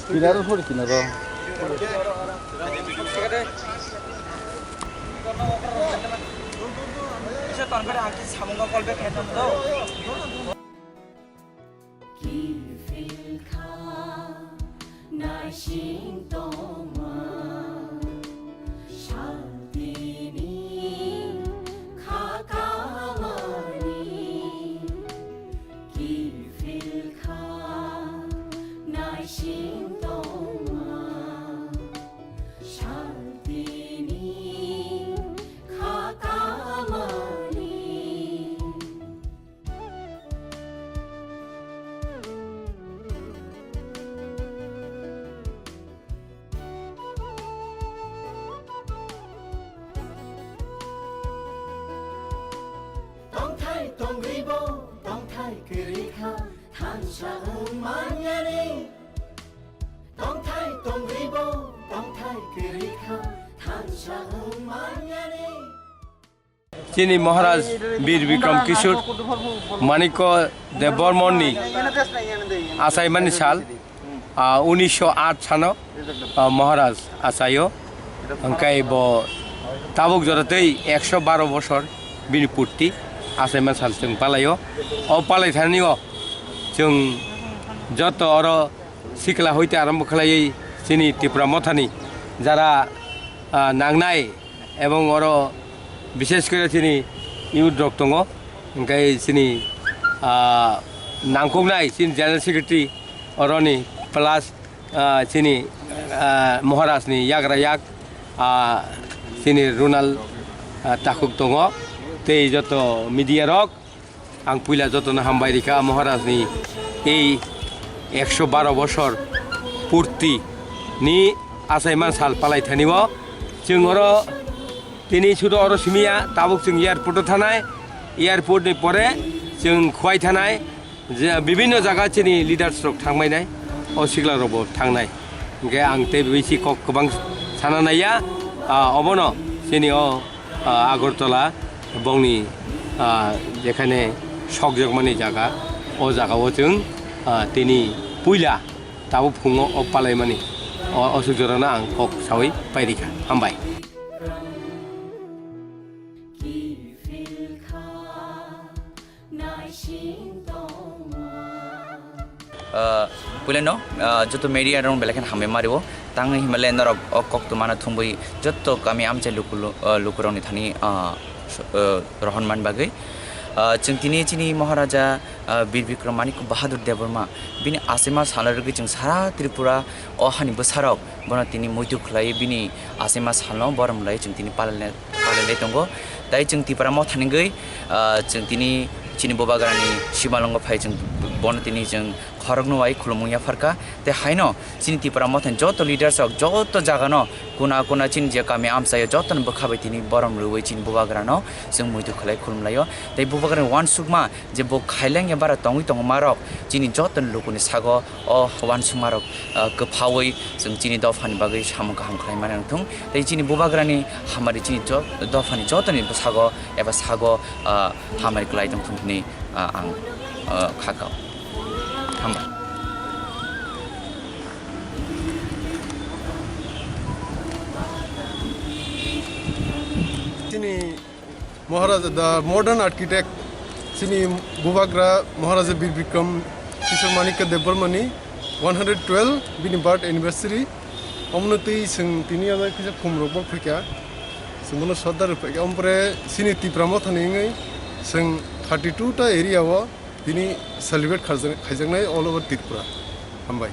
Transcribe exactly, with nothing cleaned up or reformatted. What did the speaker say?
Kinaro sori kinaro. Kifilkha naising tongma, saltini khakamani. Kifilkha naising tongma, saltini khakamani. Tongthai tongwibo tongthai kwrwi kha thansa wng manyani. Tongthai tongwibo tongthai kwrwi kha thansa wng manyani. Chini Maharaj Bir Bikram Kishore Manikya Debbarmani achaimani sal, ah, unisho aat sano, ah, Maharaj achaio. Hwnkhe bo tabuk joratwi ekso baro bosor bini purti achaima sal chwng palaio. O palai thanio chwng joto oro sikla hoite arombo khlaiwi chini Tipra Mothani jara, ah, nangnai ebong oro bishesh kore chini youth rok tongo, hwnkhe chini, ah, nangkuknai chini General Secretary oroni plus, ah, chini, ah, Maharaj ni yagra yak, ah, chini Ronald, ah, Takhuk tongo, tei joto media rok. Ang puila jotono hambai rikha Maharaj ni ei ekso baro bosor purti ni achaiman sal palai thani o. Chwng oro tini sudo oro simiya, tabuk chwng airport o thanai, airport ni pore chwng Khowai thanai, je bibinno jaga chini leaders rok thangmai nai, o sikla rok bo thangnai. Hwnkhe ang tei bisi kok kwbang sana naiya, ah, obono chini o ah, Agartala bongni, ah, jekhane sokjakmani jaga, o jagao chwng, ah, tini puila tabuk phungo o palaimani o aswk jorano ang kok saui pairikha. Hambai. Ah, puilano, ah, joto media rok belai kheno hambai mario. Tangwi hinmale norok o koktwmano thumwi joto kami amchai luku-, ah, lukurokni thani, ah, so-, ah, rohorna bagwi. Ah, chwng tini chini Maharaja, ah, Bir Bikram Manik Bahadur Debbarma bini achaima salo rwgwi chwng sara Tripura o hani bwsarok bono tini muitu khlaiwi bini achaima salno borom lai chwng tini palai palai lai tongo. Tai chwng Tipra Motha ni gwi, ah, chwng tini chini Bubagrani simalwngo phai chwng bono tini chwng khoroknwi khulumung yapharkha. Tei haino chini Tipra Mothani joto leaders rok joto jagano kuna kuna chini je kami amchaio jotoni bwkha bai tini borom rwwi chini Bubagrano chwng muitu khlai khulumlaio. Tei Bubagrani uansukma je bo khaileng ya bara tongwi tongmarok chini jotoni lukuni sago o uansukmarok, ah, kwphaui chwng chini dophani bagwi samung kaham khlai mani wngthung. Tei chini Bubagrani hamari chini jo-, dophani jotoni bwsago eba sago, ah, hamari kwlai tongthung hwnwi, ah, ang, ah, kha kao. Hambai. Chini Maharaja, the modern architect, chini Bubagra Maharaja Bir Bikram Kishore Manikya Debbarmani one hundred twelve bini birth anniversary. Omono twi chwng tini o kisa khumrok bo phaikha, chwng bono sodda rw phaikha. Ompore chini Tipra Mothani wngwi chwng thirty two ta area o tini celebrate khaijak-, khaijaknai all over Tripura. Hambai.